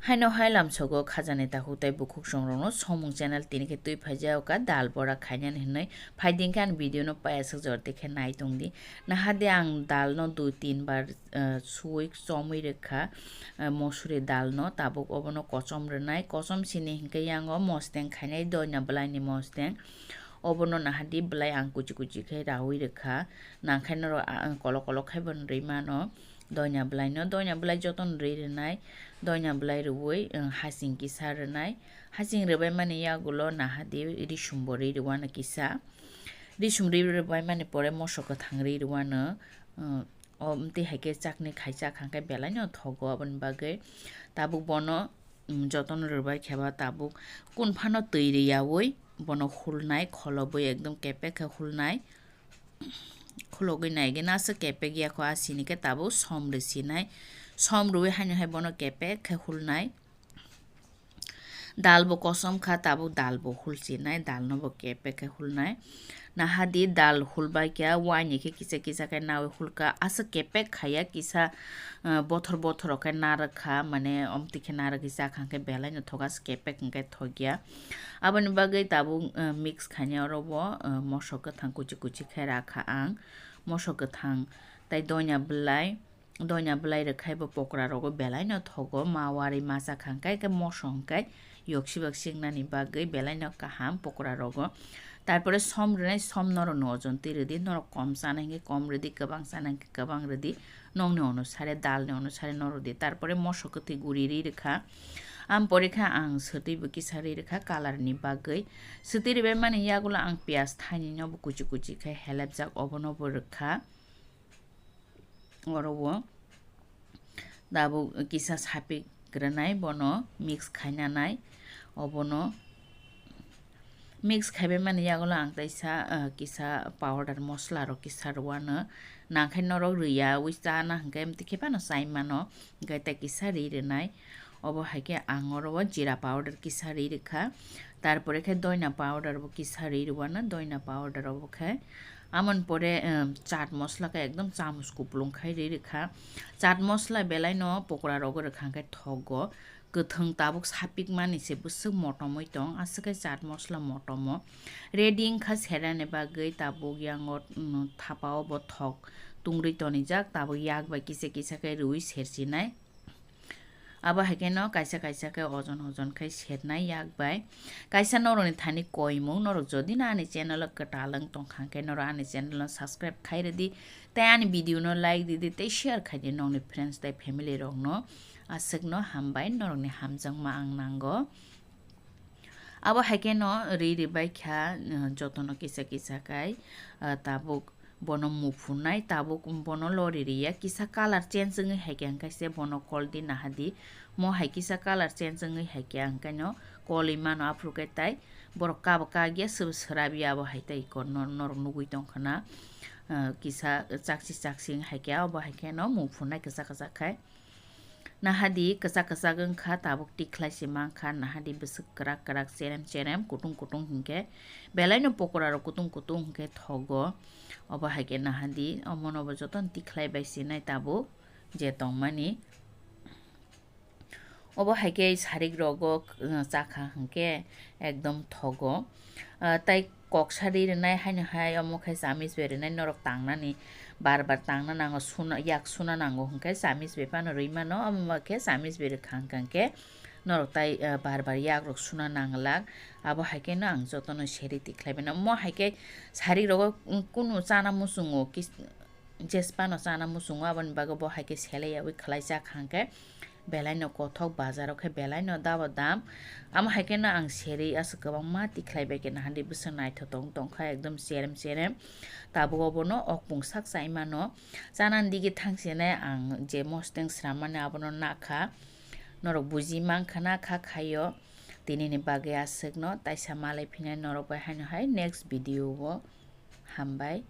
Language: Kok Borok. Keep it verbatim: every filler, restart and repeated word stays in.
Haino hai lamsogo khajani takhuk tei bukhuk songrokno somung channel tini khe twi phaijak kha dal bora khainani hinwi. Phaidi khe ani video no payaswk jora tei khe nai tongdi. Nahadi ang dal no dui tin bar, eh, suwi chomwi rwkha, eh, mosuri dal no tabuk obono kochom rwnai. Kochom sini hinkhe yango mosteng khainai doina bwlaini mosteng. Obono nahadi bwlai ang kuchi kuchi khe rawi rwkha. Nangkhe norok, ah, kolok kolok khe bo rwi mano. Doina bwlai no, doina bwlai joto no rwi rwnai. Doina bwlai rwui, ah, hasing kisa rwnai. Hasing rwbai mani yagulo nahadi risum bo rwi rwano kisa. Risum rwi rwbai mani pore moso kwthang rwi rwano, ah, o, tei hai khe chakni khaisa kha khe belai no thogo aboni bagwi. Tabuk bono, mm, joto no rwbai khe ba tabuk kun phano twi rwyaui bono hulnai, kholobwi ekdom kepek khe hulnai. Khulogwi naigena aswk kepek ya kho, a sini khe tabuk som rwsinai. Som rwui haino hai bono kepek khe hulnai. Dal bo kosom kha, tabuk dal bo hulsinai, dal no bo kepek khe hulnai. Nahadi dal hulbai khe, waini khe kisa kisa khe naui hulka, aswk kepek khaiya kisa, ah, bothor bothor khe narwk kha, mane omtwi khe narwgwi chakha khe belai no thok, aswk kepek hwnkhe thokya. Aboni bagwi tabuk, ah, mix khainai oro bo, ah, moso kwthang kuchi kuchi khe rakha ang, moso kwthang tei doina bwlai. Doina bwlai rwkhai bo pokora rogo belai no thogo, ma warwi masa kha hwnkhe khe moso hwnkhe yoksi baksi wngnani bagwi belai no kaham pokora rogo. Tarpore som rwnai, som norok no ojon twi rwdi, norok kom chana hwnkhe kom rwdi, kwbang chana hwnkhe kwbang rwdi, nokni onusare, dal ni onusare no rwdi. Tarpore moso kwthwi guri ri rwkha, am pore khe ang swtwi bo kisa ri rwkha color ni bagwi. Swtwi rwbai mani yagulo ang piyaj thaini no bo kuchi kuchi khe helepjak, obono bo rwkha. Oro o tabuk kisa sapik rwnai, bono mix khainanai. Obono mix khaibai mani yagulo ang teisa, ah, kisa powder mosla rok kisa rwano. Nangkhe norok rwya wi chana hwnkhe mtwi khe phano chai mano. Hwnkhe tei kisa ri rwnai. Obo hai khe ang oro o jeera powder kisa ri rwkha. Tarpore khe doina powder bo kisa ri rwano, doina powder obo khe. Amoni pore, em, chaat mosla khe ekdom chamuch kupulung khai ri rwkha. Chaat mosla belai no pokora rogo rwkha hwnkhe thogo. Kwthwng tabuk sapik mani se bwswk motomwi tong, aswk khe chaat mosla motomo. Ready wngkha serani bagwi tabuk yango, mm, thapa o bo thok tungri tonijak, tabuk yak bai kisa kisa khe rwui sersinai. Abo hai khe no kaisa kaisa khe ojon ojon khe sernai yak bai. Kaisa norokni thani koimung, norok jodi no ani channel o kwtal wng tongkha hwnkhe norok ani channel no subscribe khai rwdi, tei ani video no like rwdi, tei share khai di nokni friends tei family rok no. Aswk no hambai, norokni hamjakma ang nango. Abo hai khe no ri ri bai kha, uh, jotono kisa kisa khai, uh, tabuk bono muphunai, tabuk bono lori ri ya, kisa color change wngwi hai khe hwnkhe se bono call di naha di. Mo hai kisa color change wngwi hai khe hwnkhe no call wi mano, aphuru khe tai borok kabo kagya sw-, swrab ya, abo hai tai ikor no norok nugwi tong kha na, uh, kisa chakchi chakchi wng hai khe, abo hai khe no muphunai kwchak kwchak khai. Naha di, kwchak kwchak wng kha, tabuk tikhlai se man kha, naha di bwswk kwrak kwrak, cherem cherem, kutung kutung hinkhe belai no pokora rok kutung kutung hinkhe thogo. Obo hai khe naha di, omo no bo jotono tikhlai bai se nai tabuk je tongmani. Obo hai khe sarik rogo, uh, chakha hinkhe ekdom thogo. Uh, tai kok sari rwnai haino hai omo khe samij bai rwnai, norok tangnani bar bar tangna nango, suna, yak suna nango hwnkhe samij bai phano rwi mano, omo khe samij bai rwkha hwnkha hwnkhe norok tai, eh, bar bar yak rok suna nanglak. Abo hai khe no ang jotono seri tikhlai mano. Omo hai khe sari rogo kunu chana muchungo kis-, jesphano chana muchungo, aboni bagwi bo hai khe selei yaui khlai jak hwnkhe belai no kothok, bazar o khe belai no dabo dam. Amo hai khe no ang seri aswk kwbangma tikhlai bai khe naha di bwswk naithok tong tong kha, ekdom cherem cherem. Tabuk obono okpung sak chai mano. Chanani digi thang se nai ang je mosteng sram mani abono nakha. Norok buji man kha na kha khaio. Tini ni bagwi aswk no taisa malai phinai norok bai haino hai next video o. Hambai.